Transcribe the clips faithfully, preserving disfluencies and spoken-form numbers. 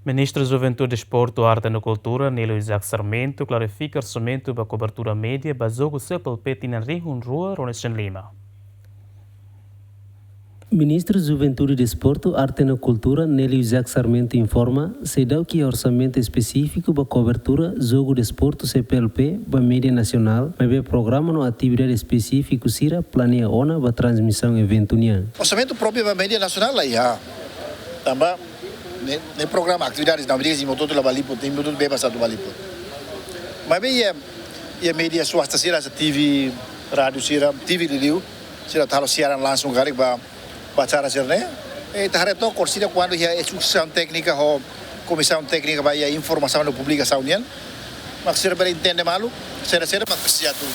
Ministru Juventude, Desportu, Arte no Kultura, Nélio Isaac Sarmento, klarifika orsamentu ba kobertura média ba jogu C P L P tinan rihun rua ruanulu-resin-lima. Ministru Juventude, Desportu, Arte no Kultura, Nélio Isaac Sarmento informa, seidauk iha orsamentu espesífiku ba kobertura jogu desportu C P L P ba média nasionál, maibé programa no atividade espesífiku sira planeia ona ba transmisaun eventu nian. Orsamentu própriu ba média nasionál la iha. Tanba ne'e, ne'e programa atividades na Amerika, imi hotu-hotu la bá liput, imi hotu-hotu bebas atu bá liput. Maibé iha, iha média swasta sira, hanesan T V, rádiu sira, T V liuliu, sira atu halo siaran langsung karik ba, ba acara sira-ne'e. I ita haree took orsida kuandu iha diskusaun téknika ho komisaun téknika ba iha informasaun no publikasaun nian. Mak sira bele entende malu, sira-sira mak presiza atu,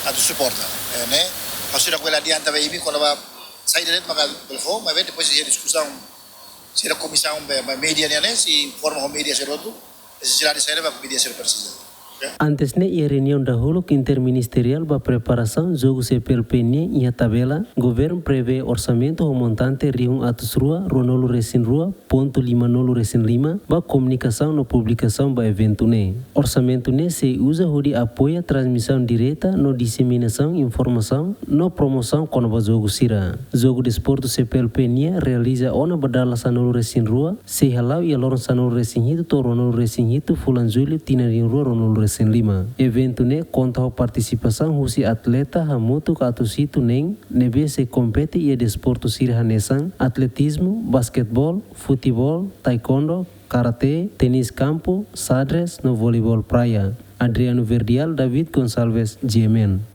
atu suporta. Eh, ne'e, ha'u sira bele adianta ba imi, kuandu ba saida de'it maka bele fó, maibé depois iha diskusaun sira komisaun ba, ba média nian ne'e, sei informa ho média sira hotu, nesesidade saida ba média sira presiza. Oke? Antes ne'e iha reuniaun dahuluk interministeriál ba preparasaun jogu C P L P nian iha Tabela, governu prevee orsamentu ho montante rihun atus rua ruanulu-resin-rua pontu limanulu-resin-lima ba komunikasaun no publikasaun ba eventu ne'e. Orsamentu ne'e sei uza hodi apoia transmisaun direta no diseminasaun informasaun no promosaun kona-ba jogu sira. Jogu desportu C P L P nian realiza ona ba dala sanulu-resin-rua, sei hala'o iha loron sanulu-resin-hitu to'o ruanulu-resin-hitu fulan Jullu tinan rihun rua ruanulu-resin-lima. Eventu ne'e konta ho partisipasaun husi atleta hamutuk atus hitu neen, ne'ebé sei kompete iha desportu sira hanesan atletizmu, basketeból, futeból, taekwondo, karate, tenis kampu, xadrez no voleibol praia. Adriano Verdial, David Gonçalves, G M N.